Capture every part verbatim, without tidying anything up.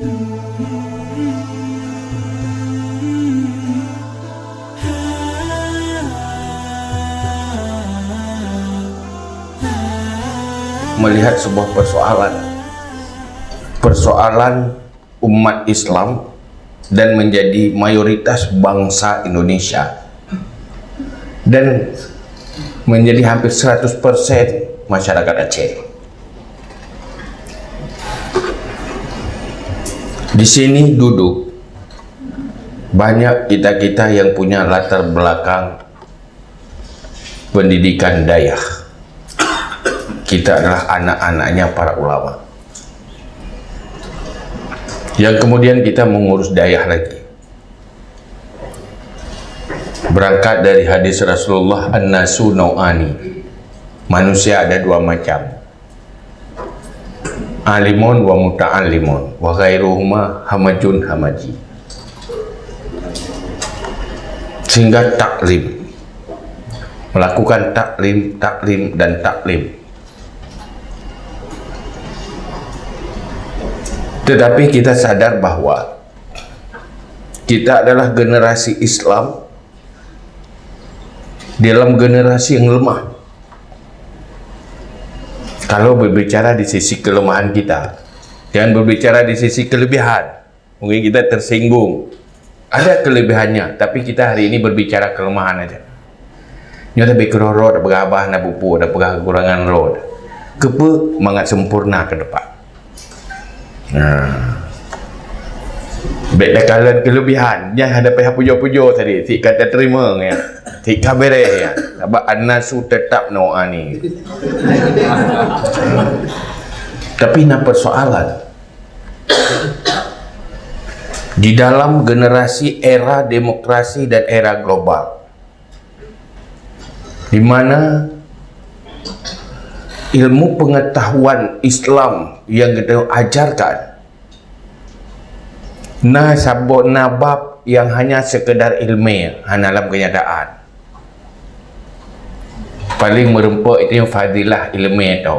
Melihat sebuah persoalan, persoalan umat Islam dan menjadi mayoritas bangsa Indonesia dan menjadi hampir seratus persen masyarakat Aceh. Di sini duduk banyak kita-kita yang punya latar belakang pendidikan dayah. Kita adalah anak-anaknya para ulama. Yang kemudian kita mengurus dayah lagi. Berangkat dari hadis Rasulullah, "An-nasu nau'ani." Manusia ada dua macam. Alimun wa muta'allimun, wa ghairuhuma hamajun hamaji. Sehingga taklim, melakukan taklim, taklim, dan taklim. Tetapi kita sadar bahwa kita adalah generasi Islam dalam generasi yang lemah. Kalau berbicara di sisi kelemahan kita, jangan berbicara di sisi kelebihan. Mungkin kita tersinggung. Ada kelebihannya, tapi kita hari ini berbicara kelemahan aja. Nyoe tabé keudroe rot, dak peugah abah, dak pupuk, dak peugah kekurangan rot. Keupeue mangat sempurna ke depan. Nah. Bèk takalon kelebihan, nyan hana payah pujoe-pujoe tadi, cit ka tateurimong nyan, cit ka bèrèh nyan. Sabab an-nasu teutap nau'ani. Tapi na persoalan. Di dalam generasi era demokrasi dan era global, di mana ilmu pengetahuan Islam yang kita ajarkan na sabo-, na bab yang hanya sekedar ilmiah, hana lam kenyataan. Paling meureumpok itu fadilah ilmiah tu,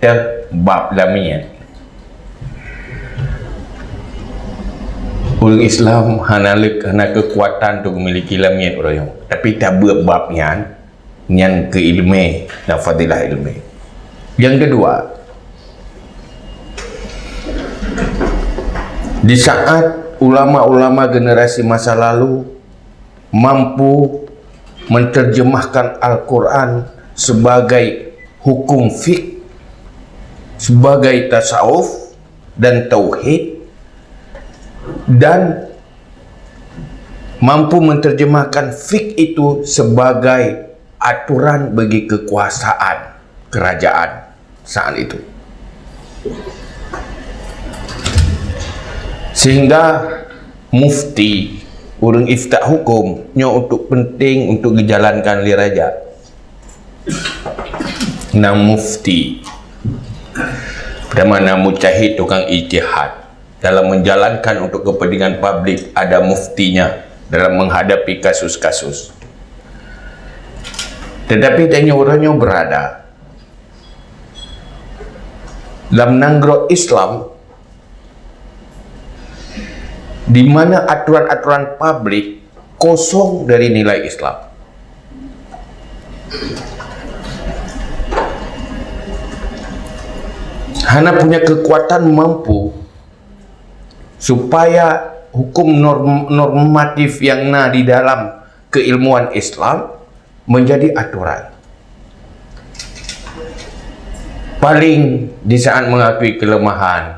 teuh bab lamiet. Ureuëng Islam hana lé-, hana keukuatan untuk memiliki lamiet uroe nyoe. Tapi tabeuet bab nyan, nyan keu ilmiah dan fadilah ilmiah. Yang kedua, di saat ulama-ulama generasi masa lalu mampu menterjemahkan Al-Quran sebagai hukum fik, sebagai tasawuf dan tauhid, dan mampu menterjemahkan fik itu sebagai aturan bagi kekuasaan kerajaan saat itu. Sehingga mufti, ureuëng ifta hukum, nyoe untuk penting untuk dijalankan lé raja. Na mufti, pertama na mujtahid, tukang ijtihad. Dalam menjalankan untuk kepentingan publik, ada muftinya dalam menghadapi kasus-kasus. Tetapi tanyoe uroe nyoe berada lam nanggroe Islam di mana aturan-aturan publik kosong dari nilai Islam. Hana punya kekuatan mampu supaya hukum norm-, normatif yang na di dalam keilmuan Islam menjadi aturan. Paling di saat mengakui kelemahan,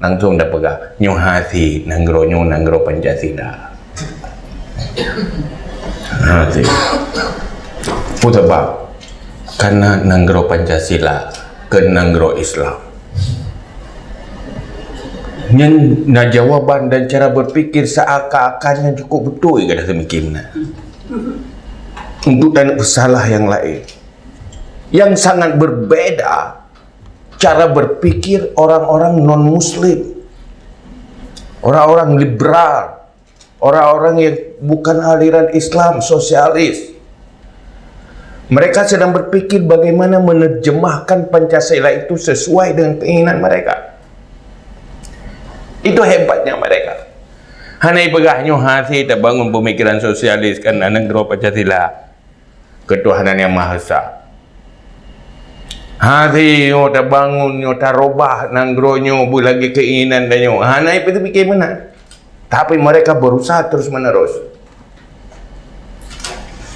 langsung dah peugah, "Nyoe hase nanggroe nyoe nanggroe Pancasila." Hase. Peue sabab? Karena nanggroe Pancasila keu nanggroe Islam. Nyan na jawaban dan cara berpikir seakan-akan yang cukup betul, kata semikian. Untuk dan salah yang lain. Yang sangat berbeda cara berpikir orang-orang non-muslim, orang-orang liberal, orang-orang yang bukan aliran Islam, sosialis. Mereka sedang berpikir bagaimana menerjemahkan Pancasila itu sesuai dengan keinginan mereka. Itu hebatnya mereka. Hana ipeugah nyoe hase tabangun pemikiran sosialis kan, nanggroe Pancasila, ketuhanan yang Maha Esa. Hase nyoe tabangun, nyoe tarubah nanggroe nyoe, beulagée keinginan tanyoe. Hana ipikir meunan. Tapi mereka berusaha terus-menerus.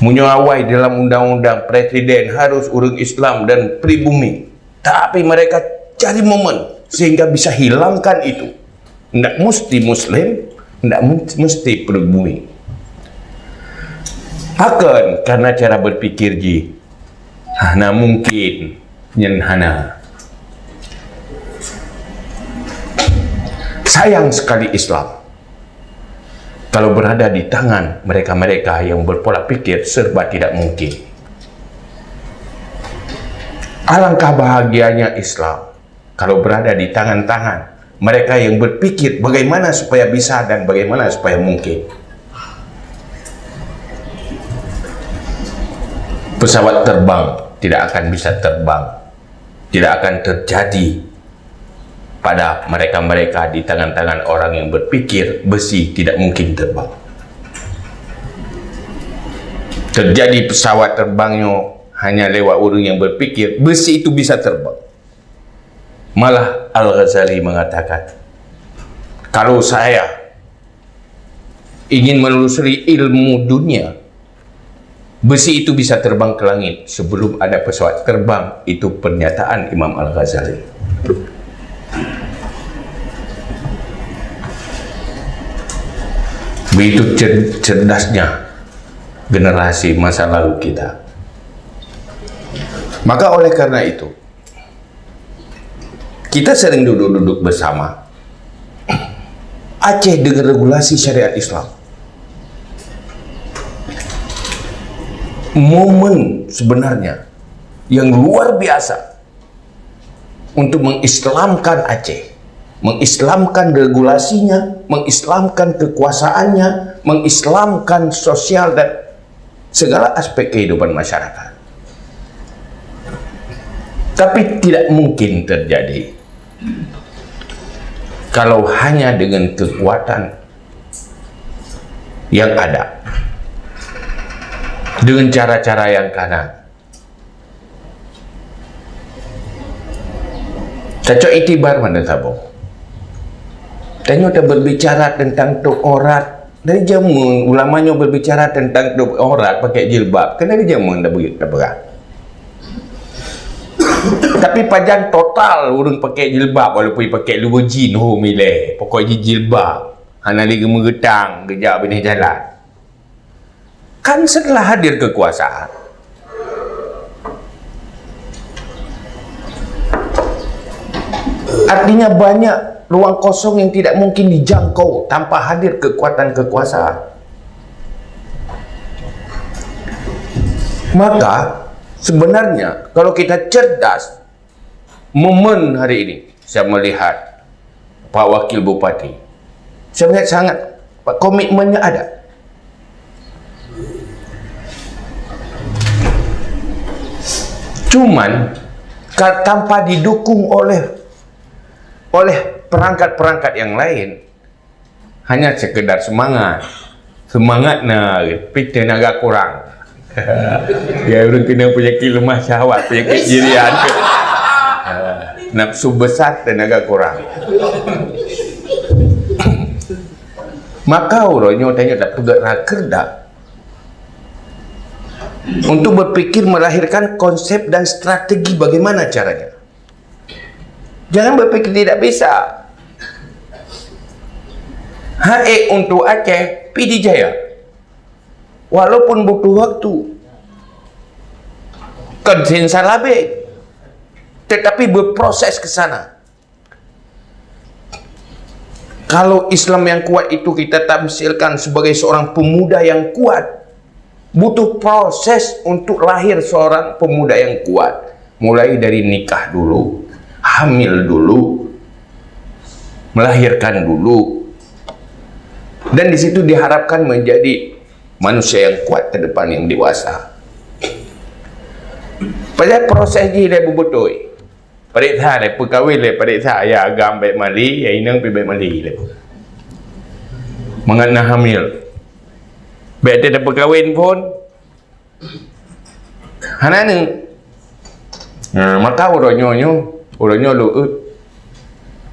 Meunyoe awai dalam undang-undang presiden harus ureuëng Islam dan pribumi, tapi mereka cari momen sehingga bisa hilangkan itu. Ndak mesti Muslim, ndak mu- mesti pribumi. Pakon? Karena cara berpikir jih hana mungkin, nyan hana. Sayang sekali Islam kalau berada di tangan mereka-mereka yang berpola pikir serba tidak mungkin. Alangkah bahagianya Islam kalau berada di tangan-tangan mereka yang berpikir bagaimana supaya bisa dan bagaimana supaya mungkin. Pesawat terbang tidak akan bisa terbang, tidak akan terjadi pada mereka-mereka di tangan-tangan orang yang berpikir besi tidak mungkin terbang. Terjadi pesawat terbangnya hanya lewat orang yang berpikir besi itu bisa terbang. Malah Al-Ghazali mengatakan, kalau saya ingin menelusuri ilmu dunia, besi itu bisa terbang ke langit sebelum ada pesawat terbang. Itu pernyataan Imam Al-Ghazali. Begitu cer- cerdasnya generasi masa lalu kita. Maka oleh karena itu, kita sering duduk-duduk bersama. Aceh dengan regulasi syariat Islam. Momen sebenarnya yang luar biasa untuk mengislamkan Aceh, mengislamkan regulasinya, mengislamkan kekuasaannya, mengislamkan sosial dan segala aspek kehidupan masyarakat. Tapi tidak mungkin terjadi kalau hanya dengan kekuatan yang ada, dengan cara-cara yang kanan. Tacok itibar mantong saboh. Tanyoe taberbicara tentang tôb aurat. Dari jameun ulama nyoe berbicara tentang tôb aurat pakai jilbab. Kan dari jameun dah beu-, dah beurah. Tapi pajan total ureuëng pakai jilbab walaupun pakai luweue jin, ho mileh. Pokok jih jilbab. Hana lé geumeugeutang, geujak binéh jalan. Kan setelah hadir kekuasaan, artinya banyak ruang kosong yang tidak mungkin dijangkau tanpa hadir kekuatan kekuasaan. Maka sebenarnya kalau kita cerdas, momen hari ini saya melihat Pak Wakil Bupati, saya melihat sangat komitmennya ada. Cuman tanpa didukung oleh oleh perangkat-perangkat yang lain, hanya sekedar semangat. Semangat na, tapi tenaga kurang. Ya, ureuëng kena penyakit lemah syahwat, penyakit jirian. Ha, nafsu besar, tenaga kurang. Maka uroe nyoe tanyoe dah peugah rakerda untuk berpikir melahirkan konsep dan strategi bagaimana caranya. Jangan berpikir tidak bisa. Hak untuk Aceh, Pidie Jaya. Walaupun butuh waktu. Kon sensar labeh. Tetapi berproses ke sana. Kalau Islam yang kuat itu kita tamsilkan sebagai seorang pemuda yang kuat, butuh proses untuk lahir seorang pemuda yang kuat. Mulai dari nikah dulu, hamil dulu, melahirkan dulu. Dan di situ diharapkan menjadi manusia yang kuat ke depan, yang dewasa. Padahal proses jih dah beutôi. Pareksa lé, peukawen lé, pareksa ya agam bèk malèe, ya inong pih bèk malèe lé. Mangat na hamil. Bèk teuh tapeukawen phôn. Hana neuk. Nah, maka uroe nyoe nyoe, uroe nyoe lôn euet.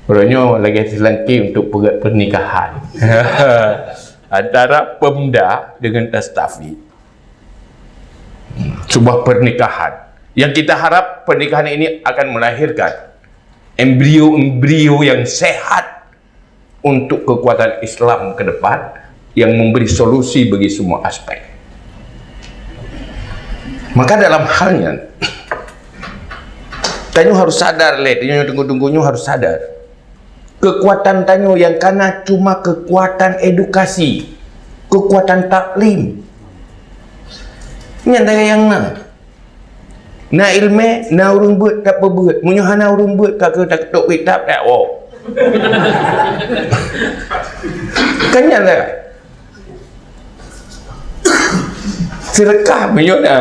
Uroe nyoe lagèe seulangké untuk peugöt pernikahan antara Pemda dengan Tastafi. Sebuah pernikahan yang kita harap pernikahan ini akan melahirkan embrio-embrio yang sehat untuk kekuatan Islam ke depan yang memberi solusi bagi semua aspek. Maka dalam hal nyan, tanyoe harus sadar lé, tanyoe tunggu-tunggu nyoe harus sadar. Kekuatan tanyoe nyang kana cuma kekuatan edukasi, kekuatan taklim. Nyan saja nyang na. Na ileumèe, na ureueng beuet tapeubeuet. Meunyoe hana ureueng beuet, ka keuh takeutôk kitab, tawoe. Kan nyan lah. Seudeukah meunyoe na.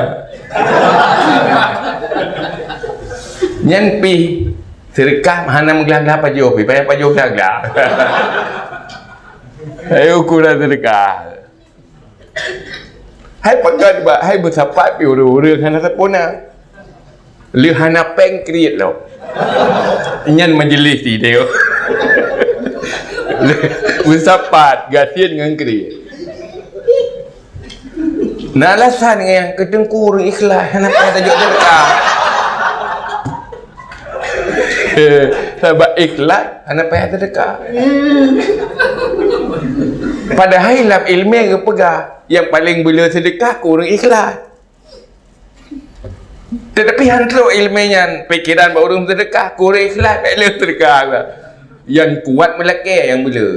Nyan pih seudeukah hana meuglah-glah pajoh, pih payah pajoh glah-glah. Hai ukuran seudeukah. Hai peugah bak hai meusapat pih ureueng-ureueng hana sapeue na. Lheueh hana péng kriet lom. Nyan majeulis di tengok. Meusapat, gasien ngon kriet. Na alasan ngon nyang keu teungku ureueng ikhlas hana payah tajok seudeukah. Sabab ikhlas hana payah seudeukah. Padahai lam ileumèe geupeugah nyang paleng beuleu seudeukah keu ureueng ikhlas. Tetapi han trok ileumèe nyan, pikeran bak ureueng seudeukah, keu ureueng ikhlas bèk lé seudeukah. Nyang kuat meulakèe nyang beuleu.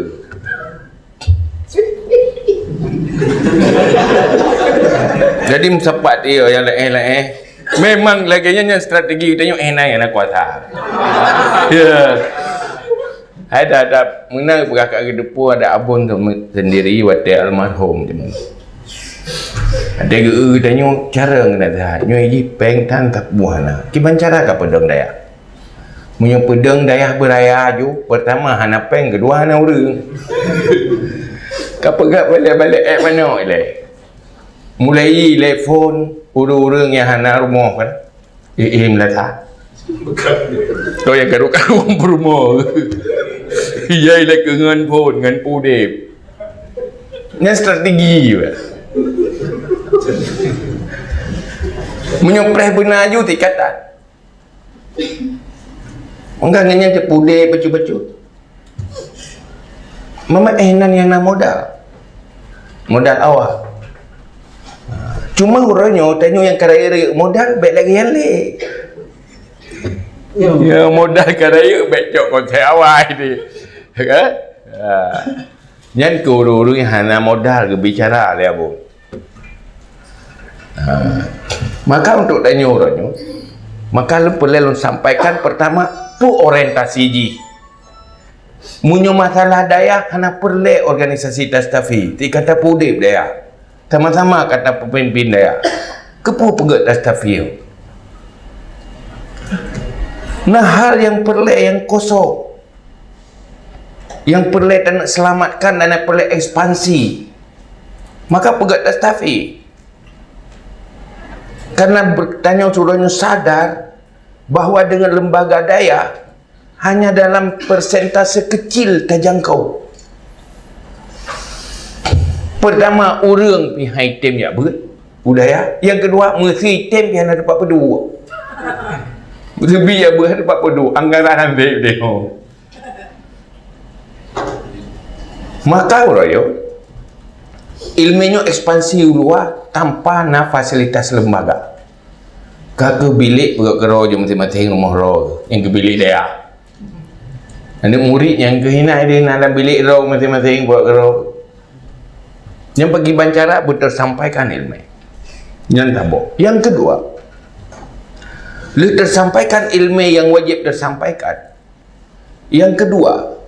Jadi meusapat dia nyang laén-laén. Memang lagèe nyan, nyan strategi geutanyoe, eh, na nyang na kuasa. Ya. Hai dah, dah meunan peugah kat geudepo ada abon tu sendiri watèe almarhum tu. Ada geu tanyoe cara ngena dah. Nyoe ji péng tan tak buah na. Kiban cara ka peudong dayah. Meunyoe peudong dayah beuraya aju, pertama hana péng, keudua hana ureueng. Ka peugah balek-balek ék manok ilèe. Mulai ilèe phôn ureueng-ureueng nyang hana rumoh kan. Eh, eh, meulata. Kau nyang karu-karu peurumoh. Iya ilèe keu ngon phôn, ngon peudép. Nyan strategi bah. Meunyoe preh beuna aju tikatan. Enggak nanya je pudé bacut-bacut. Mama eh nan nyang na modal. Modal awal. Cuma uroe nyoe tanyoe nyang ka rayeuk modal bèk lagèe nyan lé. Ya modal ka rayeuk bèk cok konsep awai ni. Kan? Ha. Nyan keu ureueng-ureueng nyang hana modal geubicara lé abon. Ha. Maka untuk tanyoe uroe nyoe, maka lôn peureulèe lôn sampaikan pertama, peue orientasi jih. Meunyoe masalah dayah hana peureulèe organisasi Tastafi, ti ka tapeuudép dayah. Sama-sama ka tapeupimpin dayah. Keupeue peugöt Tastafi? Na hal nyang peureulèe nyang kosong. Nyang peureulèe taneuk seulamatkan dan nyang peureulèe ekspansi. Maka peugöt Tastafi. Karena ber-, tanyoe uroe nyoe sadar bahwa dengan lembaga dayah hanya dalam persentase kecil tajangkau. Pertama, ureueng pih han item jak beuet u dayah. Nyang keudua, meuseu item pih hana teumpat peuduek. Meuseu bi jak beuet hana teumpat peuduek. Anggaran han deh. Maka uroe nyoe, ileumèe nyoe ekspansi u luwa tanpa na fasilitas lembaga. Ka keuh bilék peugot keudroe jeuet maséng-maséng rumoh droe nyang keuh bilék dayah. Aneuk murit nyang keuh inan deh na lam bilék droe maséng-maséng peugot keudroe. Nyang pakriban cara beuteusampaikan ileumèe. Nyan saboh. Nyang keudua, lheueh teusampaikan ileumèe nyang wajéb teusampaikan, nyang keudua,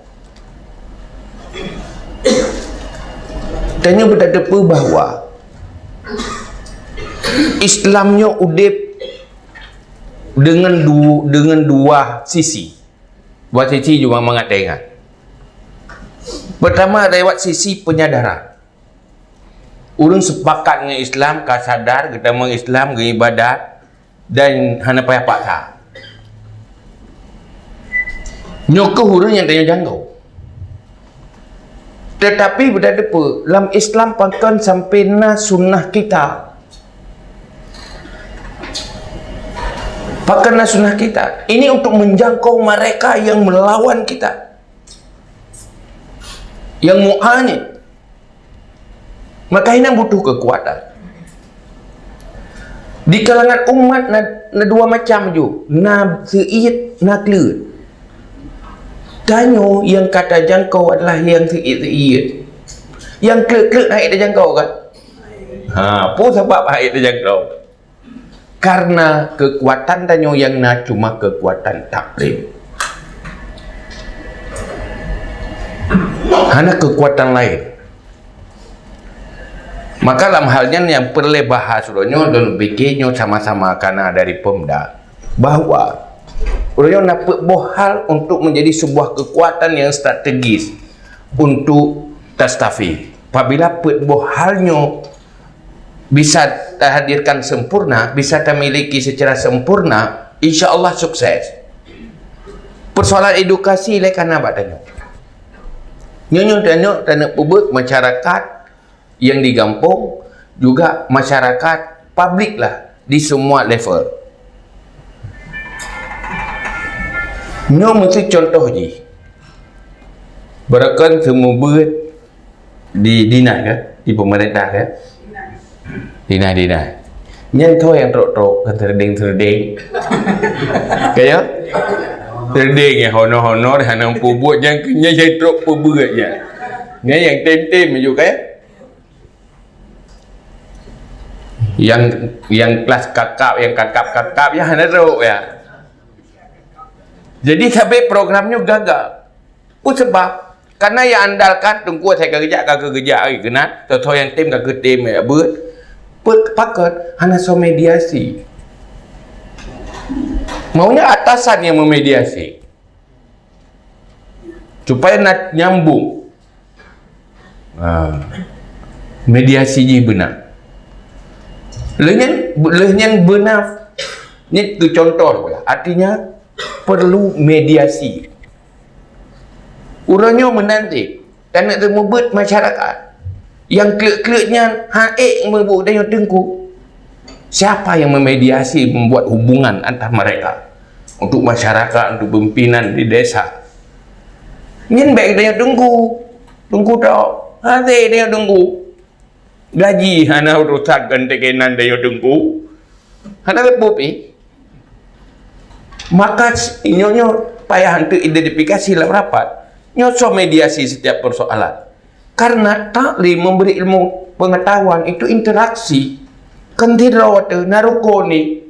tanyoe beutateupeue bahwa Islam nyoe udép dengan du, dengan dua sisi. Dua sisi juga mangat teuingat. Pertama, lewat sisi penyadaran. Ureuëng sepakat ngon Islam, ka sadar, geutamong Islam, geuibadat, dan hana payah paksa. Nyoe keuh ureuëng nyang tanyoe jangkau. Tetapi beutateupeue, lam Islam pakon sampai na sunnah kita. Pakon na sunnah kita. Ini untuk menjangkau mereka yang melawan kita. Yang mu'anid. Maka ini butuh kekuatan. Di kalangan umat na, na dua macam ju, na seuiet, na kleuet. Tanyoe nyang ka tajangkau adalah nyang seuiet-seuiet. Nyang kleuet-kleuet hana tajangkau kan? Ha, peue sabab hana tajangkau? Karena kekuatan tanyoe nyang na cuma kekuatan taklim. Hana kekuatan lain. Maka lam hal nyan nyang peureulée bahas uroe nyoe, lôn pikée nyoe sama-sama kana dari Pemda, bahwa uroe nyoe na peuet boh hal untuk menjadi sebuah kekuatan yang strategis untuk tastafi. Apabila peuet boh hal nyoe bisa tahadirkan sempurna, bisa tamiliki secara sempurna, insya Allah sukses. Persoalan edukasi lé kana bak tanyoe. Nyoe, nyoe tanyoe, tanyoe peubuet masyarakat yang di gampông, juga masyarakat publik lah di semua level. Nyoe meusti contoh jih. Barokon seumeubeuet di dinas ka, di pemerintah ka. Dinas, dinas. Nyan toh nyang trok-trok, kan terdeng-terdeng. Kaya? Terdeng ya, honor-honor, hana peubuet, nyang, nyang, nyang trok peubuet nya. Nyan nyang tem-tem juga ya. Yang, yang kelas kakap, yang kakap-kakap, ya hana trok ya. Jadi, sabé program nyoe gagal. Peue sabab? Karena nyang andalkan teungku asai ka geujak, ka geujak lagi keunan, toh-toh nyang tem ka geutem ya beuet. Peue pakon hana soe mediasi. Maunya atasan yang memediasi. Supaya na nyambung. Ha. Mediasi jih beuna. Lheuh nyan, lheuh nyan beuna, nyan keu contoh, artinya perlu mediasi. Uroe nyoe meunan cit, taneuk teumeubeuet masyarakat. Nyang kleuet-kleuet nyan han ék meubeuet tanyoe teungku. Siapa yang memediasi, membuat hubungan antar mereka? Untuk masyarakat, untuk pimpinan di desa. Nyan bèk tanyoe teungku. Teungku tok. Hase tanyoe teungku. Gaji hana urusan ngon teukenan tanyoe teungku. Hana teupeu pih. Maka s-, nyoe, nyoe payah untuk identifikasi lam rapat. Nyoe soe mediasi setiap persoalan. Karena taklim, memberi ilmu pengetahuan, itu interaksi. Kan sidroe teuh na rukon ni.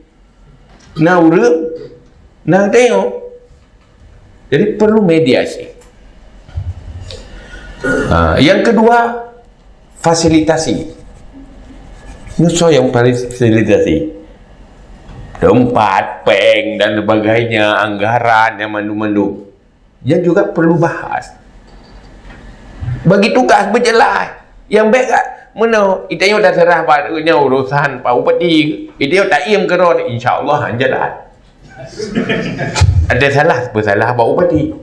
Na ureueng, na tanyoe. Jadi perlu mediasi. Ha, yang kedua, fasilitasi. Nyoe soe nyang fasilitasi? Tempat, pèng dan sebagainya, anggaran, nyang mandum-mandum. Nyan juga perlu bahas. Bagi tugas beujeulaih. Nyang bèk ka meunoe, tanyoe taseurah bak nyan urusan Pak Bupati. Tanyoe taiem keudroe, insya Allah han jalan. Ada salah, peusalah bak Bupati.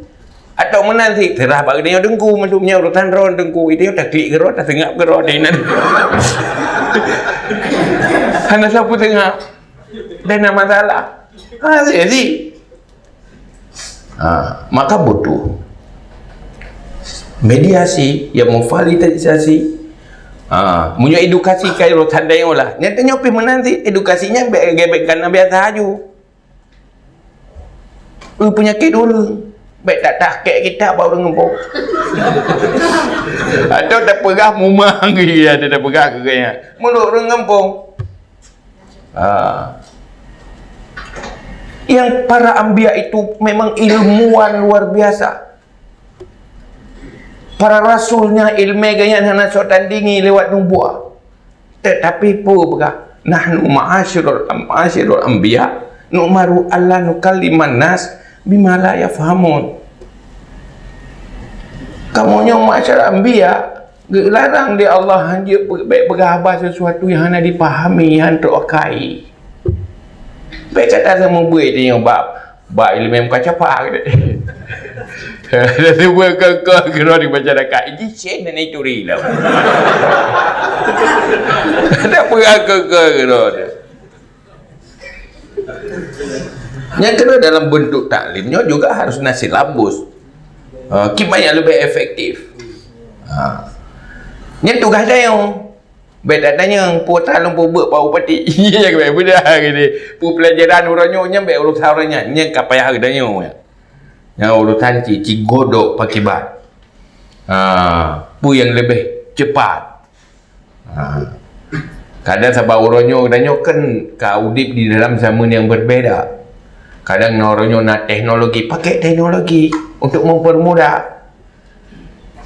Atau meunan cit, seurah bak tanyoe teungku, mandum nyan urusan droe teungku. Tanyoe taklik keudroe, taseungap keudroe di nan. Hana sapeue seungap. Dan na masalah. Ha, jadi. Ha, maka butuh mediasi, ya, memfasilitasi. Ha, meunyoe edukasi ka urusan tanyoe lah. Nyan tanyoe pih meunan cit, edukasi nyan bèk, bèk, bèk kana biasa aju. Eh, penyakit ureueng. Bèk tak takek kita bak ureueng gampông. Atau tapeugah mumang ya, tapeugah keu gaya. Mulut ureueng gampông. Ha. Yang para anbiya itu memang ilmuwan luar biasa. Para rasulnya ilmu gaya hana soe tandingi lewat nubuah. Tetapi peue peugah, "Nahnu ma'asyirul, ma'asyirul anbiya, Nu'maru alla nukalliman nas bima la yafhamun. Kamoe nyoe masyarakat anbiya, geularang lé Allah hanjeuet pe-, bèk peugah haba sesuatu nyang hana jipahami, nyang trok akai. Bèk kata sama buet tanyoe bak, bak ileumèe muka capa gitu. Ada buat kekeh kena di masyarakat. Ini sen dan itu ri lah. Ada buat kekeh kena. Nyang keudua, dalam bentuk taklim nyoe juga harus na silabus. Ha, kiban nyang leubeh efektif. Ha. Nyan tugaih tanyoe. Bèk tatanyong, peue atra lôn peubuet bak bupati. Iya, bèk beudôh gini. Peue peulajaran uroe nyoe nyan bèk urusan uroe nyan. Nyan ka payah geutanyoe nyan. Nyan urusan ci, ci godok pakiban. Ha, peue nyang leubeh cepat. Ha. Kadang sabab uroe nyoe geutanyoe kan ka udép di dalam zaman nyang berbeda. Kadang na uroe nyoe na teknologi, pakai teknologi untuk mempermudah.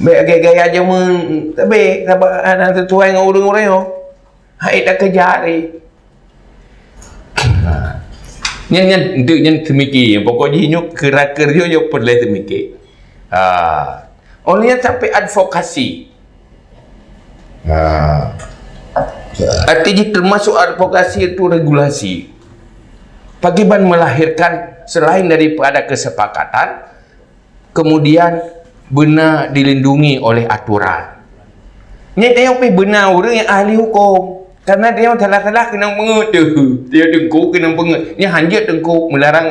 Bèk gaya-gaya jameun, tapi sabab hana sesuai ngon ureueng uroe nyoe. Hai dah keujari. Ha. Nyan, nyan, untuk nyan seumiké. Pokok jih nyoe kira-kira nyoe peureulèe seumiké. Ha. Oleh nyan sampai advokasi. Ha. Arti jih termasuk advokasi itu regulasi. Pakiban melahirkan selain daripada kesepakatan, kemudian beuna dilindungi oleh aturan. Nyan tanyoe pih beuna ureueng nyang ahli huköm. Karena tanyoe salah-salah keunong peungeuet teuh. Tanyoe teungku keunong peungeuet. Nyan hanjeuet teungku melarang,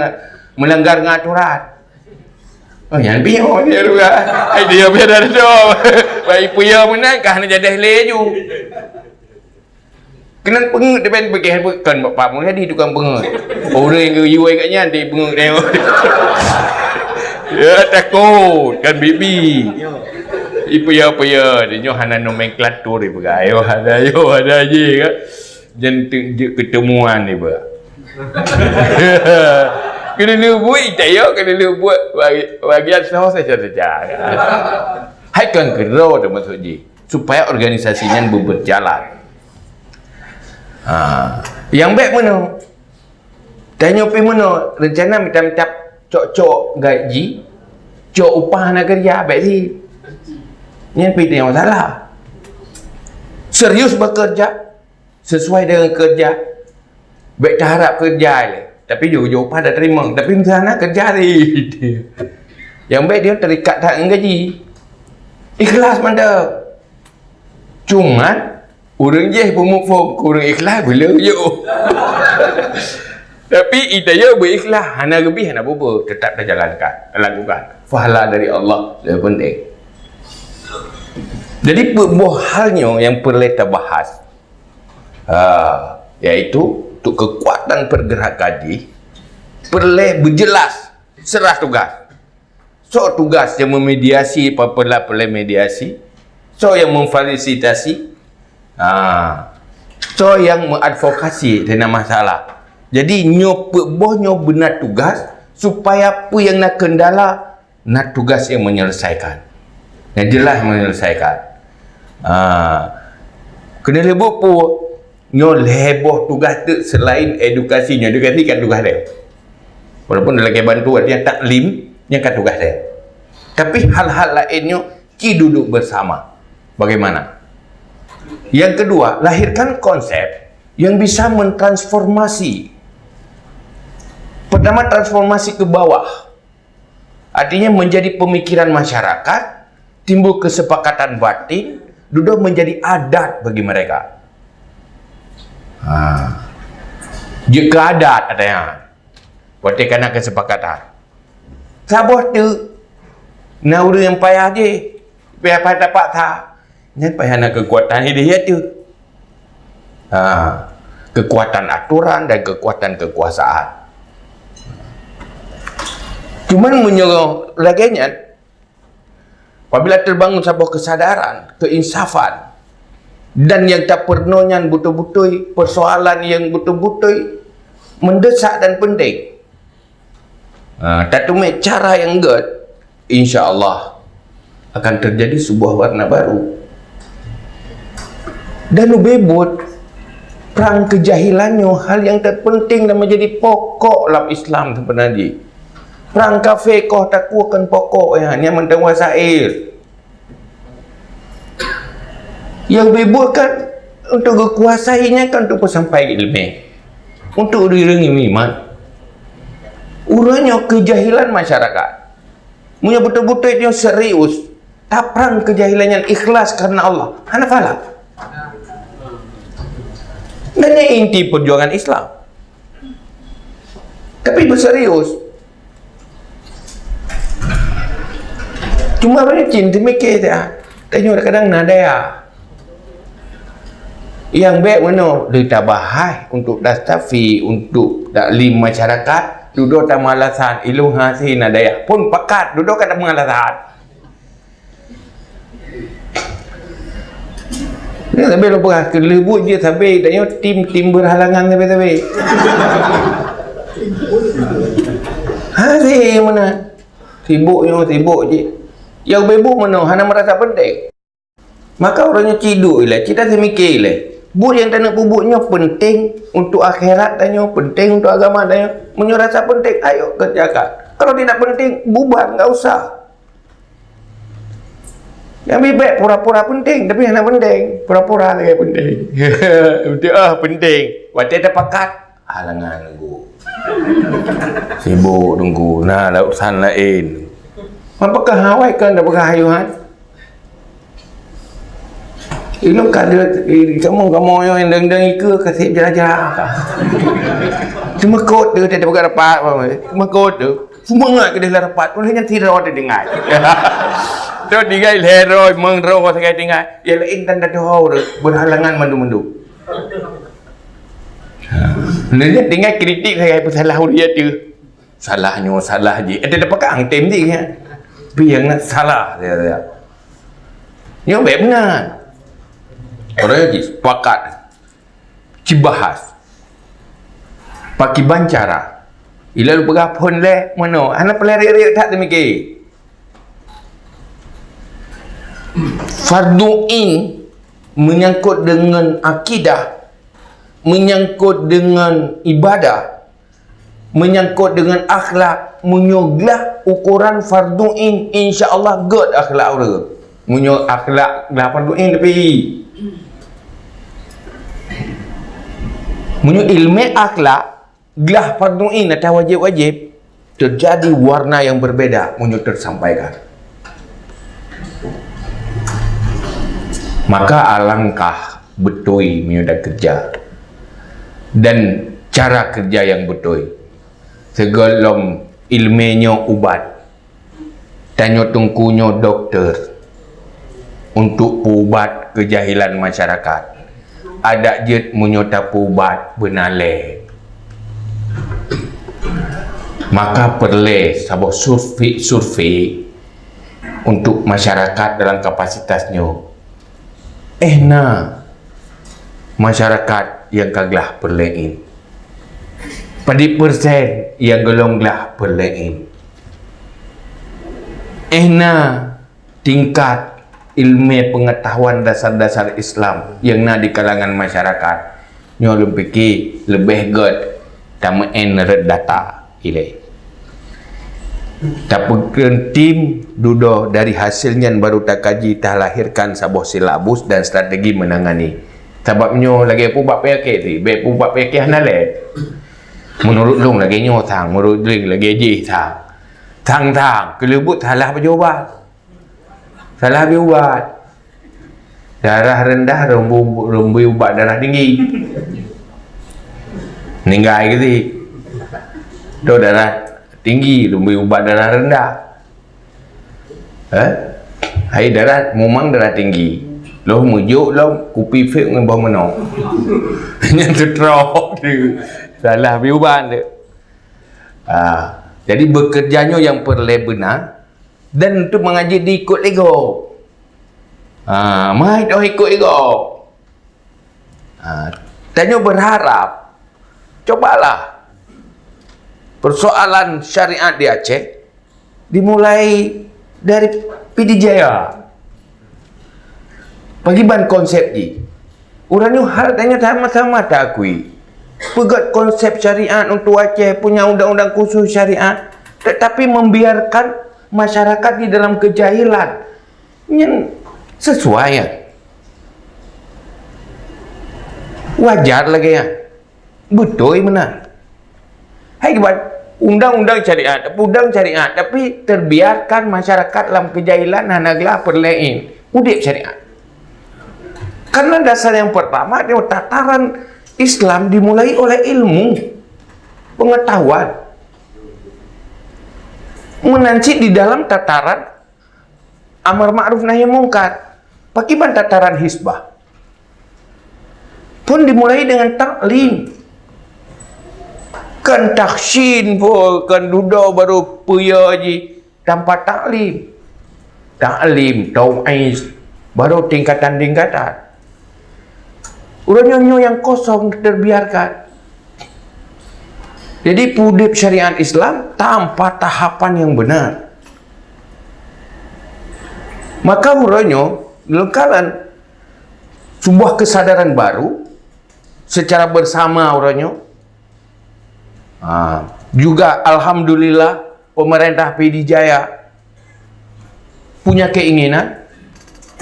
melanggar ngon aturan. Oh, nyan piôh dia dua. Ai dia piôh dah tu. Baik puyah meunan kah na jadah lé ju. Keunong peungeuet, tapi bagaih bukan Pak Mulyadi tukang peungeuet. Orang yang geuyue kat nyan dia peungeuet dia. Ya takut kan bibi. Ipiya-piya dia nyoh hana nomenklatur dia peugah. Ayo ada, ayo ada je kan. Jangan tunjuk ketemuan dia peugah. Kena lubui tak ya, kena lubui bagi bagi asal saja saja. Hai kan kero tu maksud ji supaya organisasi nyan berjalan. Ha, nyang bèk meunoe. Tanyoe pih meunoe, rencana mita-mita cok-cok gaji, cok upah na kerja, bèk si. Nyan pih tanyoe salah. Serius bekerja sesuai dengan kerja. Bèk taharap kerja lé. Tapi jujur upah dah terima. Tapi misalnya kerja si. Nyang bèk dia terikat that dengan gaji. Ikhlas mantap. Cuman ureueng jih peumuphom, ureueng ikhlas beuleue yôh. Tapi ita yo beuikhlas, hana geubi hana bubu, tetap tajalankan, talakukan. Pahala dari Allah lebih penting. Jadi peuboh hal nyoe nyang peureulée tabahas. Ha, yaitu untuk kekuatan pergerakan jih peureulée beujeulaih serah tugas. Soe tugas nyang memediasi, peue-peue lah peue-peue mediasi? Soe nyang memfasilitasi? Ha. Soe nyang mengadvokasi teuntang masalah? Jadi nyoe peuet boh nyoe beuna tugas supaya peue nyang na kendala na tugas nyang menyelesaikan. Nyang jeulaih menyelesaikan. Ha. Keuneulheueh buet peue? Nyoe lhée boh tugaih teuk selain edukasi. Nyoe edukasi kan tugaih lhée. Walaupun lagée bantu artinya taklim, nyan kan tugaih lhée. Tapi hal-hal laén nyoe ci duduk bersama. Bagaimana? Yang kedua, lahirkan konsep yang bisa mentransformasi. Pertama, transformasi ke bawah. Artinya menjadi pemikiran masyarakat, timbul kesepakatan batin, dudoe menjadi adat bagi mereka. Ha. Jeuet keu adat ada nyan. Watée kana kesepakatan. Saboh teuk na ureuëng nyang payah jih, payah, payah tapaksa. Nyan payah na keukuatan idéh ya tu. Ha, keukuatan aturan dan keukuatan keukuasaan. Cuman meunyoe lagée nyan, apabila terbangun saboh kesadaran, keinsafan, dan nyang tapeurunoe nyan beutôi-beutôi persoalan nyang beutôi-beutôi mendesak dan penting, ha, tateumé cara nyang gét, insya Allah akan terjadi sebuah warna baru. Dan ubé buet Prang keujahilan nyoe hal nyang terpenting dan menjadi pokok lam Islam sebenarnya. Prang kafé koh takue kon pokok, ya, nyan mantong wasail. Nyang beubuet kan untuk geukuasai nyan kan untuk peusampai ileumèe, untuk ureueng iman. Uroe nyoe keujahilan masyarakat. Meunyoe beutôi-beutôi nyoe serius, taprang keujahilan nyan ikhlas karena Allah, hana pahala. Dan nyan inti perjuangan Islam. Tapi beuserius. Cuma banyak cin teumikir dah. Tanyoe kadang na daya. Nyang bèk meunoe, lé tabahai untuk tastafi, untuk taklim masyarakat, dudoe tameualasan, ilôn hase na daya. Pun pakat, dudoe ka tameualasan. Ni sabe lôn peugah, keu lheueh buet jih sabe, tanyoe tim, tim berhalangan sabe-sabe. Hase meunan. Sibuk nyoe, sibuk jih. Nyang beubuet meunoe, hana meurasa penting. Maka uroe nyoe cit duek ilèe, cit taseumiké ilèe. Buet nyang taneuk peubuet nyoe penting untuk akhirat tanyoe, penting untuk agama tanyoe. Meunyoe rasa penting, ayo kerjakan. Kalau tidak penting, bubar, enggak usah. Nyang bibek pura-pura penting, tapi hana penting. Pura-pura lagèe penting. Beutôi, ah, penting. Watèe tapakat, halangan teungku. Sibuk teungku, na urusan laén. Apakah awai kan dah peugah ayuhan? Ilôn ka ada, eh, kamoe, kamoe nyang dang-dang ikeue ka sép jara-jara ka. Cuma kot tu, tak ada peugah rapat, cuma kot tu. Seumangat keudeh lam rapat, ulèh nyan sidroe teutinggai. Teutinggai lhèe droe, limong droe sagai tinggai. Nyang laén tan tatuho, berhalangan mandum-mandum. Ha. Ulèh nyan tinggai kritik sagai peusalah ureueng tu. Salah nyoe, salah jih. Eh, tak ada pegang tem jih, ya. Tapi nyang na salah, dia, dia. Nyoe bèk meunan. Orang jih sepakat. Cibahas. Pakiban cara. Ilôn peugah phôn lé meunoe, hana peureulèe riek-riek that teumikir. Fardu ain menyangkut dengan akidah, menyangkut dengan ibadah, menyangkut dengan akhlak, meunyoe glah ukoran fardu ain, insya Allah gèt akhlak ureueng. Meunyoe akhlak glah fardu ain, tapi meunyoe ileumèe akhlak glah fardu ain atau wajéb-wajéb, terjadi warna yang berbeda meunyoe tersampaikan. Maka alangkah beutôi meunyoe takeureuja dan cara keureuja nyang beutôi. Sigohlom ileumèe nyoe ubat, tanyoe teungku nyoe doktor untuk peuubat keujahilan masyarakat. Adak jeuet meunyoe tapeuubat beuna lé. Maka peureulèe saboh survei-survei untuk masyarakat dalam kapasitas nyoe. Eh na masyarakat nyang ka glah peureulèe ain? Padum persen nyang gohlom glah peureulèe ain? Eh na tingkat ileumèe peungatahuan dasar-dasar Islam nyang na di kalangan masyarakat? Nyoe lôn pike leubeh gèt tameu'en rot data ilèe. Tapeukreun tim dudoe, dari hasil nyan baru takaji, talahirkan saboh silabus dan strategi meunangani. Sabab nyoe lagèe peue bak peunyakét tadi, bèk peue bak peunyakét hana lé. Meunurot lôn lagèe nyoe sang, meunurot lôn lagèe jih sang. Sang-sang, keuleubut salah bak jawaban. Salah bri ubat. Darah rendah, lôn bri, lôn bri ubat darah tinggi. Ninggai keuti. Tu darah tinggi, lôn bri ubat darah rendah. Eh? Hai darah, memang darah tinggi. Lôn meujok lom kupi fik ngon boh meunoe. Nyan stroke tu. Salah bri ubat tu. Ah, jadi bekerja nyoe nyang peureulèe beuna. Dan untuk mengaji diikut lego. Ha, mai toh ikut lego. Ha, tanyoe berharap, cobalah persoalan syariat di Aceh dimulai dari Pidie Jaya. Pakiban konsep jih. Uroe nyoe hal tanyoe sama-sama taakui. Peugét konsep syariat untuk Aceh, punya undang-undang khusus syariat, tetapi membiarkan masyarakat di dalam kejahilan. Nyan sesuai ya. Wajar lagée nyan. Beutôi meunan. Hai kiban undang-undang syariat, undang syariat, tapi terbiarkan masyarakat lam kejahilan, hana glah peureulée udeb syariat. Karena dasar yang pertama, dia tataran Islam dimulai oleh ilmu, pengetahuan. Meunan cit di dalam tataran amar ma'ruf nahi mungkar. Pakiban tataran hisbah. Pun dimulai dengan taklim. Kan tahsin pun, kan dudoe baru puya ji tanpa taklim. Taklim, tau'iz, baru tingkatan-tingkatan. Uroe nyoe nyang kosong terbiarkan. Jadi pudeb syariat Islam tanpa tahapan yang benar. Maka uroe nyoe lengkalan sebuah kesadaran baru secara bersama uroe nyoe. Ha, juga alhamdulillah pemerintah P D Jaya punya keinginan,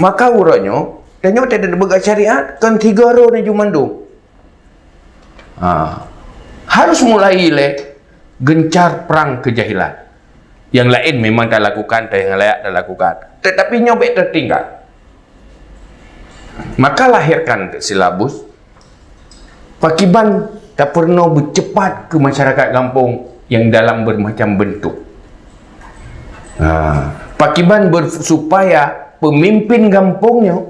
maka uroe nyoe tanyoe teudeuk peugah syariat kon tiga roh ni jumandum. Ha, harus mulai lé gencar perang kejahilan. Yang lain memang talakukan, yang layak talakukan. Tetapi nyoe bek tertinggal. Maka lahirkan silabus pakiban tapeurunoe beucepat ke masyarakat gampong yang dalam bermacam bentuk. Ha, pakiban ber, supaya pemimpin gampong nyoe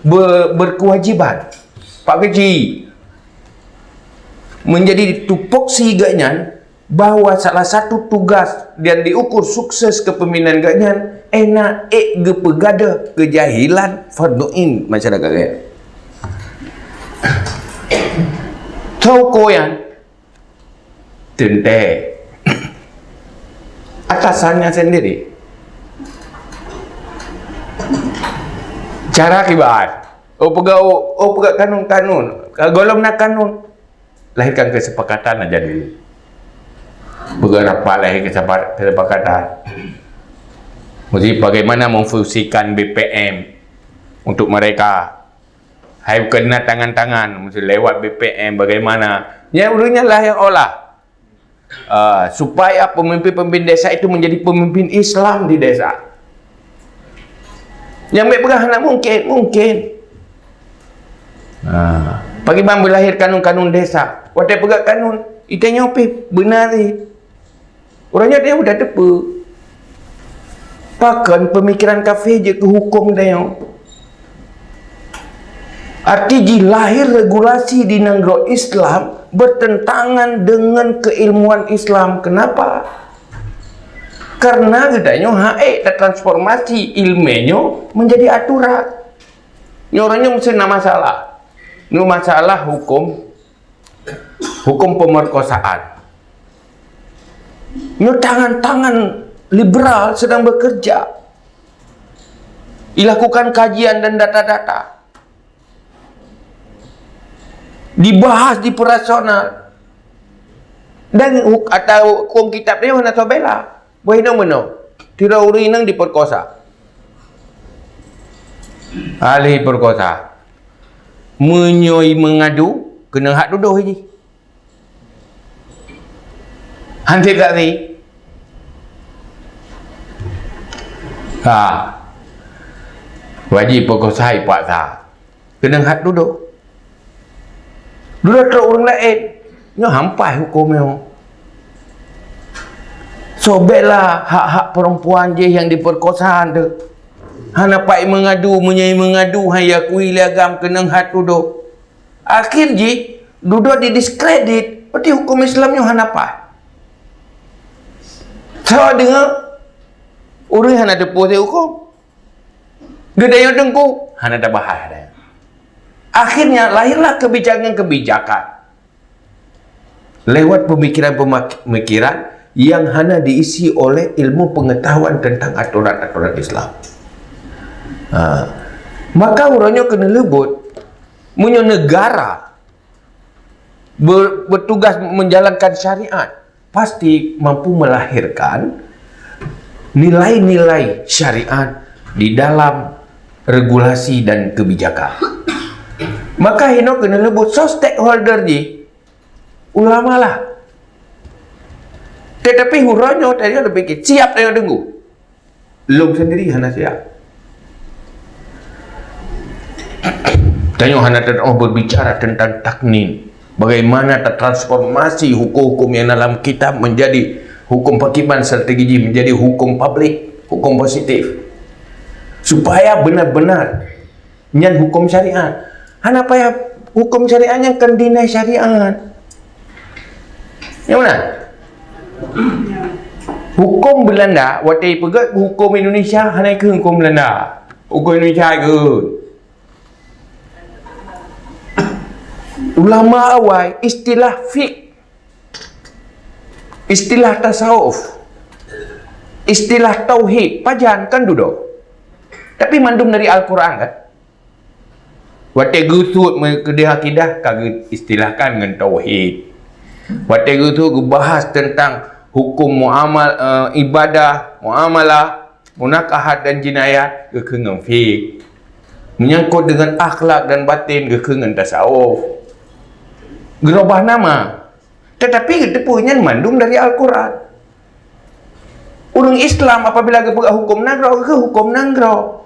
be, berkewajiban. Pak Keuchik menjadi tupoksi geuhnyan bahwa salah satu tugas dan diukur sukses kepemimpinan geuhnyan ena ék geupeugadôh kejahilan fardu ain masyarakat geuhnyan. Toko nyan teuntée atasannya sendiri. Cara kiban, oh peugah, oh, oh peugah kanun-kanun, golom na kanun. Lahirkan kesepakatan aja dulu. Peugah rapat lahir kesepa-, kesepakatan. Mesti bagaimana memfungsikan B P M untuk mereka. Hai kena tangan-tangan, mesti lewat B P M bagaimana. Ya, ulun nyan lah yang olah. Ah, supaya pemimpin-pemimpin desa itu menjadi pemimpin Islam di desa. Nyang bek peugah hana mungkin, mungkin. Ha, pakiban beulahir kanun-kanun desa. Watée peugah kanun, itanyoe pih beunari. Uroe nyoe dia udah teupeu. Pakon pemikiran kafé jeuet keu huköm tanyoe. Arti jih lahir regulasi di nanggroe Islam bertentangan dengan keilmuan Islam. Kenapa? Karena geutanyoe hana ék tatransformasi ilmu nyoe menjadi aturan. Nyoe uroe nyoe meusti na masalah. Nyoe masalah huköm, huköm pemerkosaan. Nyoe tangan-tangan liberal sedang bekerja. Dilakukan kajian dan data-data. Dibahas di operasional. Dan huk-, atau huköm kitab dia hana tau bela. Boh inong meunoe. Tira ureuëng inong diperkosa. Ahli perkosa. Meunyoe mengadu, kena hak tudoh jih. Hanti kari. Ha. Wajib perkosa ipaksa. Kena hak tudoh. Dudoe trok ureuëng laén, nyoe hampai huköm nyoe. Sobeklah hak-hak perempuan jih yang diperkosa tu. Hana pai mengadu, meunyoe mengadu hai akui lé agam keunong hak tudoh. Akhir jih dudoe didiskredit, berarti huköm Islam nyoe hana paih. Sawa deungoe ureuëng hana teupeu huköm. Geutanyoe teungku hana tabahas. Akhirnya lahirlah kebijakan-kebijakan lewat pemikiran-pemikiran yang hana diisi oleh ilmu pengetahuan tentang aturan-aturan Islam. Ha. Maka uroe nyoe keuneuk leubot Meunyoe negara ber-, bertugas menjalankan syariat, pasti mampu melahirkan nilai-nilai syariat di dalam regulasi dan kebijakan. Maka hino keuneuk leubeh soe stakeholder jih, ulama lah. Tetapi uroe nyoe tanyoe leubeh siap tanyoe deungoe. Lôn sendiri hana siap. Tanyoe hana teu'oh berbicara tentang taknin. Bagaimana tertransformasi hukum-hukum yang dalam kitab menjadi hukum pakiban, strategi jih menjadi hukum publik, hukum positif. Supaya benar-benar nyan hukum syariat. Hana payah hukum syariat nyan kan deny syariat. Nyang mana? Hukum Belanda, watèe peugah hukum Indonesia, hana ikheun hukum Belanda. Hukum Indonesia ikheun. Ulama awai, istilah fiqh, istilah tasawuf, istilah tauhid, pajan kan dudoe. Tapi mandum dari Al-Quran kan? Watèe geusut meukeudeh akidah, ka geuistilahkan ngon tauhid. Watèe geusut geubahas teuntang hukum muamal-, eh, ibadah, muamalah, munakahat dan jinayat, geukheun ngon fiqh. Menyangkut dengan akhlak dan batin, geukheun ngon tasawuf. Geurobah nama. Tetapi geuteupeue nyan mandum dari Al-Quran. Ureueng Islam apabila geupeugah hukum nanggroe, geupeugah hukum nanggroe.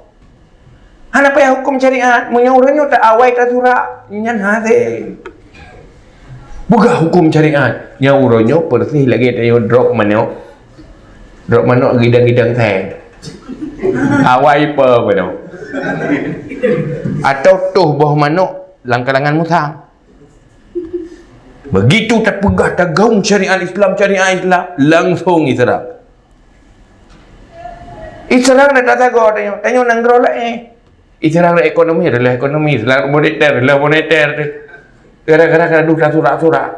Hana payah hukum syariat, meunyoe uroe nyoe ta awai tasurak, nyan hasé. Peugah hukum syariat, nyang uroe nyoe peureusih lagèe tanyoe drop manok. Drop manok gidang-gidang seng. Awai pe manok. Atau toh boh manok lam kalangan musang. Begitu tapeugah tagaung syariat Islam, syariat Islam, langsung iseurang. Iseurang dah tasagoe tanyoe, tanyoe nanggroe laén. Iseurang dah ekonomi, adalah ekonomi, iseurang moneter, adalah moneter. Gara-gara gadoh tasurak-surak.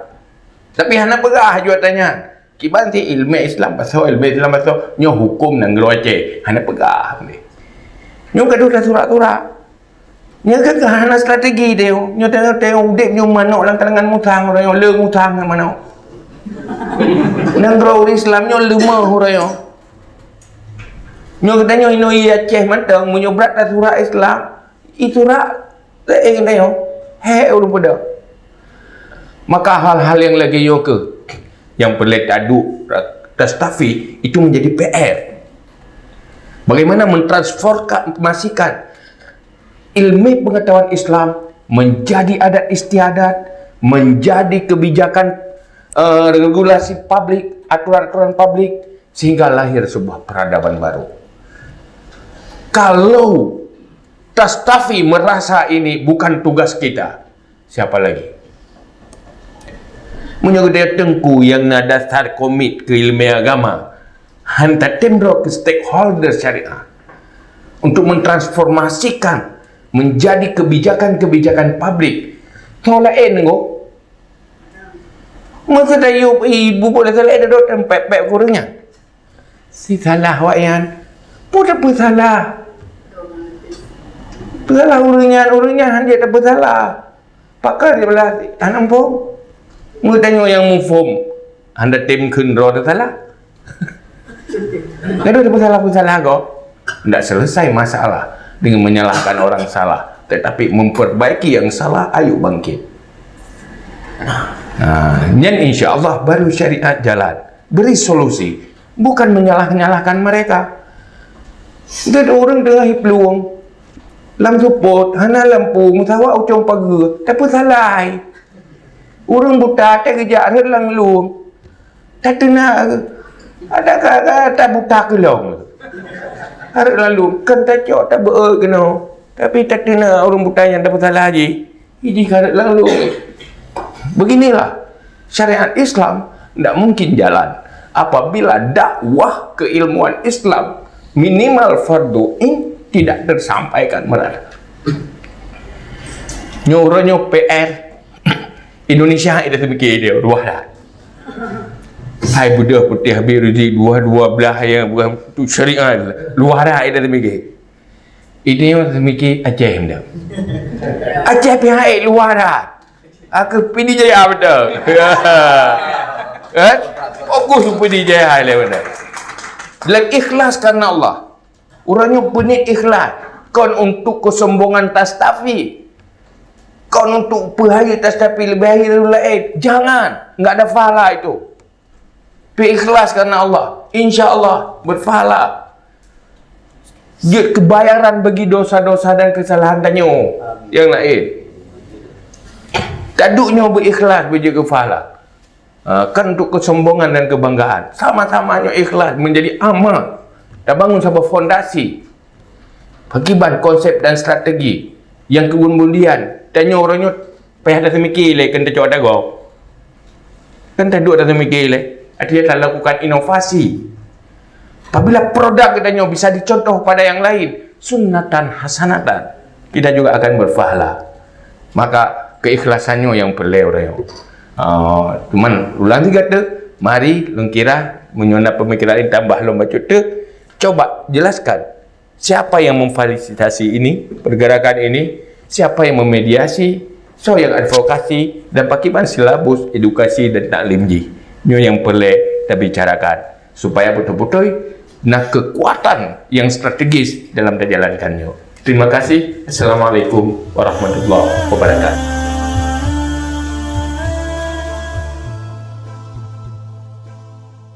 Tapi hana peugah jeuet tanyan. Kiban si ilmu Islam pasoe, ilmu Islam pasoe, nyoe hukum nanggroe Aceh. Hana peugah. Nyoe gadoh tasurak-surak. Nyan kan hana strategi teuh. Nyoe teuh, teuh udép nyoe manok lam kalangan musang, uroe nyoe le musang manok. Nanggroe ureueng Islam nyoe leumah uroe nyoe. Nyoe geutanyoe inoe i Aceh mantong, meunyoe brat tasurak Islam, isurak laén geutanyoe. Hék ureueng peudong. Maka hal-hal nyang lagèe nyoe keuh nyang peureulèe taduek, tastafi, itu menjadi P R. Bagaimana mentransformasikan ilmu pengetahuan Islam menjadi adat istiadat, menjadi kebijakan, eh, regulasi publik, aturan-aturan publik, sehingga lahir sebuah peradaban baru. Kalau Tastafi merasa ini bukan tugas kita, siapa lagi? Meunyoe geutanyoe teungku nyang na dasar komit keu ileumèe agama, han tatem droe keu stakeholder syariah untuk mentransformasikan menjadi kebijakan-kebijakan publik, soe laén ngon. Masa dayup ibu boleh salah ada dot tempat pek kurangnya. Si salah awak nyan. Peue tapeusalah? Peusalah ureueng nyan, ureueng nyan han jeuet tapeusalah. Pakon dia beulah hana muphom? Meutanyoe nyang muphom, hana tem kheun droe teusalah. Gadoh tapeusalah-peusalah gob. Ndak selesai masalah dengan menyalahkan orang salah, tetapi memperbaiki yang salah, ayo bangkit. Nah, nyan insya Allah baru syariat jalan. Beri solusi, bukan menyalah-nyalahkan mereka. Deuh ureueng teungoh iplueng lam seupôt, hana lampu, meusawa ucong pageue, tapeusalah. Ureueng buta teugeujak rhot lam lueng, tateuna ada ka, ka tabuta keulong. Hareuem lam lueng, kan tacok tabeuet keunoe, tapi tateuna ureueng buta nyan tapeusalah jih. Ini karena lalu beginilah syariat Islam tidak mungkin jalan apabila dakwah keilmuan Islam minimal fardu ain tidak tersampaikan merata. Nyoe uroe nyoe P R Indonesia itu mikir dia dua dah. Hai budak putih habis rezeki dua dua belah yang bukan tu syariat luar dah itu mikir. Ini yang semikin Aceh benda. Aceh pihak luar dah. Aku P D J A betul. Eh? Fokus P D J A le benda. Dalam ikhlas karena Allah. Orang nyoe peuet ikhlas. Kon untuk kesombongan tastafi. Kon untuk peuhai tastafi lebih akhir lain. Jangan. Enggak ada pahala itu. Pi ikhlas karena Allah, insya Allah berpahala. Jeuet kebayaran bagi dosa-dosa dan kesalahan tanyoe yang lain. Taduek nyoe berikhlas beujeuet keu pahala. Ha, kan untuk kesombongan dan kebanggaan. Sama-sama nyoe ikhlas menjadi amal. Tabangun saboh fondasi. Pakiban konsep dan strategi yang kemudian tanyoe uroe nyoe payah taseumiki lé keu tacok tagoe. Kan taduek taseumiki lé, artinya talakukan inovasi. Apabila produk geutanyoe bisa dicontoh pada yang lain, sunnatan hasanatan, kita juga akan berpahala. Maka keikhlasan nyoe yang perlu uroe nyoe. Ah, cuman ulang tiga tu, mari lôn kira meunyoe na pemikiran lain tambah lôn bacut tu, coba jelaskan. Siapa yang memfasilitasi ini, pergerakan ini? Siapa yang memediasi? Soe nyang advokasi? Dan pakiban silabus edukasi dan taklim jih? Nyoe nyang peureulée tabicarakan supaya beutôi-beutôi na keukuatan nyang strategis dalam tajalankan nyoe. Terima kasih. Assalamualaikum warahmatullahi wabarakatuh.